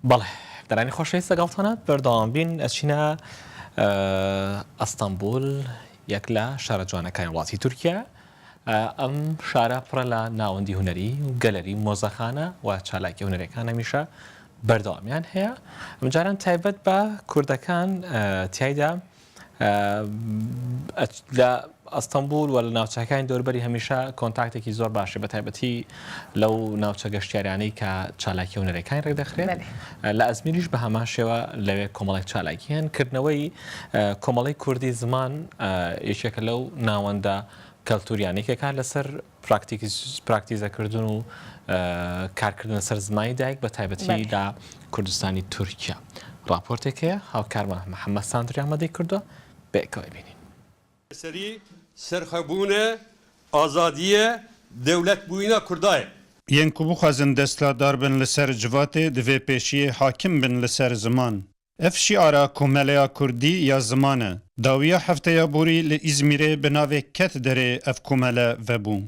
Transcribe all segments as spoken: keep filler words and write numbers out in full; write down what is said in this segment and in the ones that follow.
بەڵێ، دەرانی خۆشەویست لەگەڵتانە بەردەوام بین. ئەچینە، ئە، ئەستەنبول، یەک لە شارە جوانەکانی وڵاتی تورکیا. ئە، ئەم شارە پڕە لە ناوەندی هونەری و گەلەری، مۆزەخانە و چالاکی هونەرەکان هەمیشە بەردەوامیان هەیە. ئەم جاران تایبەت بە کوردەکان، ئە، تیایدا ئە، ئەچ-، لە ئەستەنبول و لە ناوچەکانی دەوربەری هەمیشە کۆنتاکتێکی زۆر باشە، بە تایبەتی لەو ناوچە گەشتیاریانەی کە چالاکی هونەرەکانی ڕێدەخرێت. بەڵێ. ئە، لە ئەزمیریش بە هەمان شێوە لەوێ کۆمەڵێک چالاکی هەن. کردنەوەی، ئە، کۆمەڵەی کوردی زمان، ئە، یەکێکە لەو ناوەندە کەلتوریانەی کە کار لەسەر پراکتیکی-، پراکتیزەکردن و، ئە، کارکردن لەسەر زمانی دایک، بە تایبەتی بەڵێ. لە کوردستانی تورکیا. راپۆرتێک هەیە، هاوکارمان محەممەد ساندری ئامادەی کردووە، بێکەوە بینین. Serî serxwebûne, azadiye, dewletbûyîna Kurda ye. Yên ku bixwazin desthilatdar bin li ser civatê, divê pêşiyê hakim bin li ser ziman. Ev şîara komeleya kurdî ya ziman e. Dawiya hefteya borî li Îzmîrê bi navê Ket Derê ev komele vebû.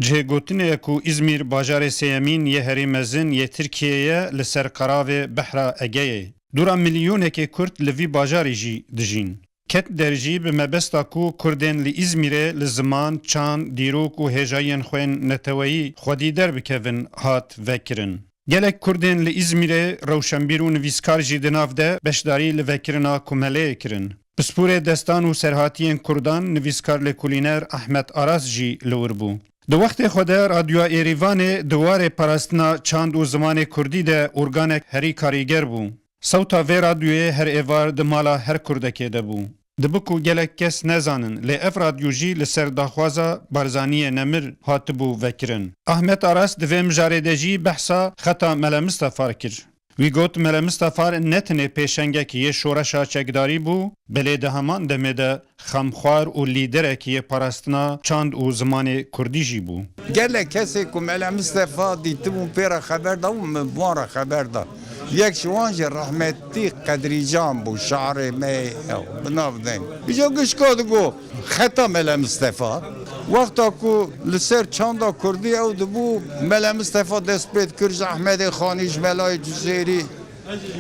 Cihê gotinê ye ku Îzmîr bajarê sêyemîn yê herî mezin yê Tirkiyê ye li ser qeravê Behra Egeyê. Dûra milyonekê Kurd li vî bajarî jî dijîn. Ket Der jî bi mebesta ku Kurdên li Îzmîrê li ziman, çand, dîrok û hêjayiyên xwe yên neteweyî xwedî derbikevin hat vekirin. Gelek Kurdên li Îzmîrê, rewşenbîr û nivîskar jî di nav de beşdarî li vekirina komeleyê kirin. Pisporê destan û serhatiyên Kurdan, nivîskar lêkolîner Ahmet Aras jî li wir bû. Di wextê xwe de Radyoya Êrîvanê di warê parastina çand û zimanê Kurdî de organek herî karîger bû. Sewta vê radyoyê her êvar di mala her Kurdekê de bû. Dibe ku gelek kes nezanin, lê ev radyo jî li ser daxwaza Barzaniyê Nemir hatibû vekirin. Ahmet Aras di vê mijarê de jî behsa xeta Mele Mistefar kir. Wî got, Mele Mistefar ne tenê pêşengek yê şoreşa çekdarî bû, belê di heman demê de xemxwar û lîderek yê parastina çand û zimanê kurdî jî bû. Gelek kesê ku Mele Mistefa dîtibûn pê re xeber dabûn, min bi wan re xeber da. Yek ji wan jî rehmetî Qedrîcan bû, şairê me ye ew, bi nav deng. Îja gişka digo xeta Mele Mistefa. Wexta ku li ser çanda kurdî ew dibû, Mele Mistefa dest pê dikir ji Ehmedê Xanî, ji Melayê Cizêrî,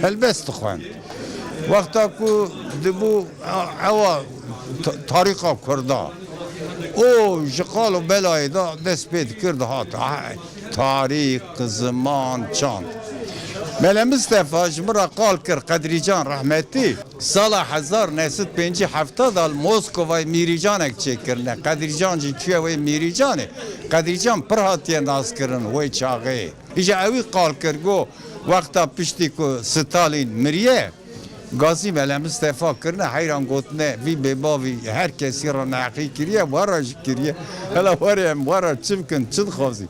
helbest dixwend. Wexta ku dibû ewa t-, tarîxa Kurda û ji qal û belayê de dest pê dikir dihat. Ah, tarîx, ziman, çand. Mele Mistefa ji min re qal kir, Qedrîcan rehmetî, sala hezar neh sed pêncî hefta de li Moskovayê Mîrîcanek çêkirine. Qedrîcan jî çûye wê Mîrîcanê. Qedrîcan pir hatiye naskirin wê çaxê. Îja ewî qal kir, got, wexta piştî ku Stalîn miriye, gazî Mele Mistefa kirine heyran, gotine, vî bêbavî her kesî re neheqî kiriye, we re jî kiriye. Hela were em we re çi bikin, çi dixwazî?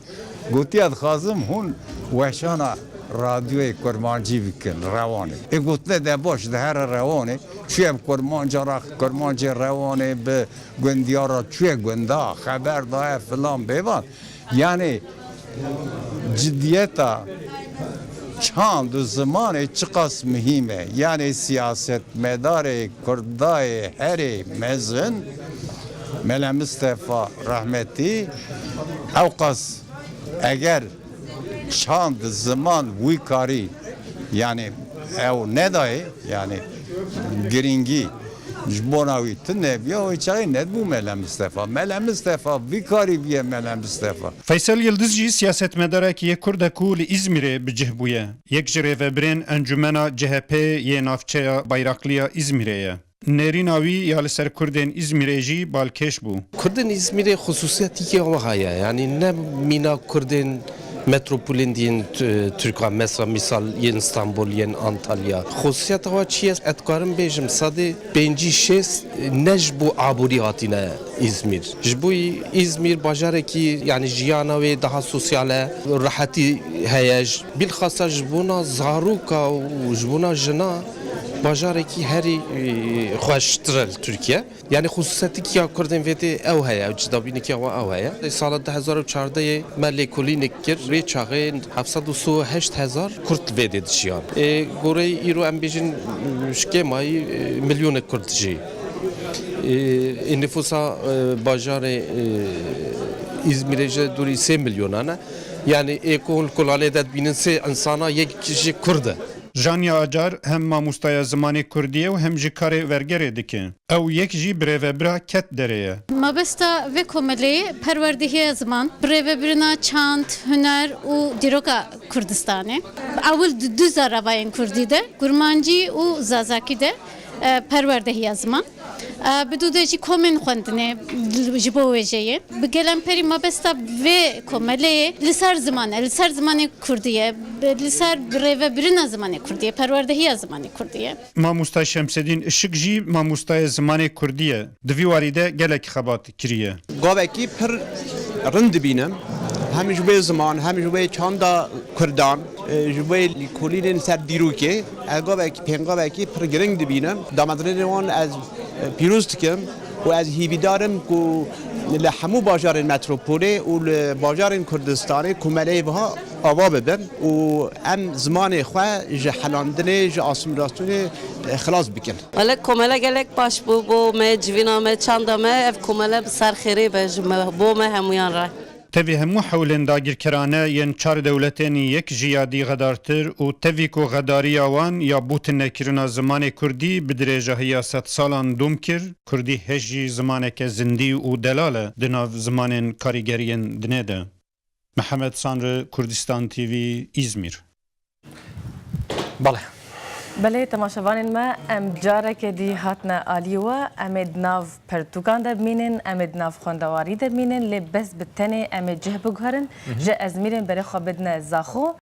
Gotiye, dixwazim hûn weşana radyoyê kurmancî bikin, rewanê. Ê gotine, de baş, de here rewanê. Çûye bi kurmanca re, kurmancê rewanê bi gundiya re çûye gunda, xeber daye filan bêvan. Yanî cidiyeta çand û zimanê çiqas muhîm e. Yanî siyasetmedarê Kurdayê herê mezin Mele Mistefa rehmetî ewqas eger çand, ziman wî karî, yanî ew nedayê, yanî girîngî ji bona wî tune biya, wê çaxê nedibû Mele Mistefa. Mele Mistefa vî karî biye Mele Mistefa. Feysel Yildiz jî siyasetmedarekî yê Kurd e ku li Îzmîrê bi cih bûye. Yek ji rêvebirên Encûmena C H P yê navçeya Bayrakliya Îzmîrê ye. Nêrîna wî ya li ser Kurdên Îzmîrê jî balkêş bû. Kurdên Îzmîrê xusûsiyetîkê wiha ye, yanî ne mîna Kurdên metropolên diyên, e, Tirka, mesela mîsal yên Stenbol, yên Antalya. Xusûsiyeta wa çi ye? Ez dikarim bêjim, sedê pêncî şêst ne ji bo aborî hatine Îzmîr. Ji bo Îzmîr bajarekî, yanî jiyana wê daha sosyal e, rehetî heye. Bilxasa ji bona zaroka û ji bona jina bajarekî herî, e, xweştir e li Tirkiye. Yanî xusûsiyetîkiya Kurdên vê dê ew heye, cidabînikiya wan ew heye. Sala du hezar û çardehê me lêkolînek kir, wê çaxê heft sed û sî û heşt hezar Kurd vê dê dijiyan. Ê, goreyê îro em bêjin, ji kêmayî, e, milyonek Kurd dijî. Ê, ê nifûsa, e, bajarê, e, Îzmîrê ji dûrî sê milyonan e. Yani ê ku hûn kolanê de dibînin sê insana yek jî Kurd e. Janya Acar hem mamostaya zimanê Kurdî ye û hem jî karê wergerê dike. Ew yek jî birêvebira Ket Derê ye. Mabesta vê komeleyê perwerdehiya ziman, birêvebirina çand, huner û dîroka Kurdistanê. Ewil di du zaravayên Kurdî de, Kurmancî û Zazakî de, e, perwerdehiya ziman. E, bi dû de jî komên xwendinê ji bo wêjeyê. Bi gelemperî mabesta vê komeleyê li ser ziman e, li ser zimanê Kurdî ye, bi, li ser birêvebirina zimanê Kurdî ye, perwerdehiya zimanê Kurdî ye. Mamosta Şemsedîn Işik jî mamostayê zimanê Kurdî ye. Di vî warî de gelek xebat kiriye. Gavekî pir rind dibînim. Hem ji wê ziman, hem ji wê çanda Kurdan, e, ji wê lîkolînên ser dîrokê. Ez gavekî, pêngavekî pir giring dibînim. Damezrênê wan ez, e, pîroz dikim û ez hîvîdar im ku li hemû bajarên metropolê û li bajarên Kurdistanê komeleyê wiha ava bibin û em zimanê xwe ji helandinê, ji asîmîlasyonê, e, xilas bikin. Wele komele gelek baş bû bo me, civîna me, çanda me. Ev komele bi ser xêrê be ji me, bo me hemûyan re. Tevî hemû hewlên dagirkerane yên çar dewletên yek ji yadî xedartir û tevî ku xedariya wan ya bûtinekirina zimanê kurdî bi dirêjahiya sedsalan dom kir, kurdî hêj jî zimaneke zindî û delal e di nav zimanên karîgeriyên dinê de. Mihemed Sanri, Kurdistan T V, Îzmîr. Belê. Belê, temaşevanên me, em careke dî hatine alî we. Em ê di nav pirtûkan de bimînin, em ê di nav xwendewarî de bimînin, lê bes bi tenê em ê cih biguherin, Mhm. ji Ezmîrên berê xwe bidine Zaxo.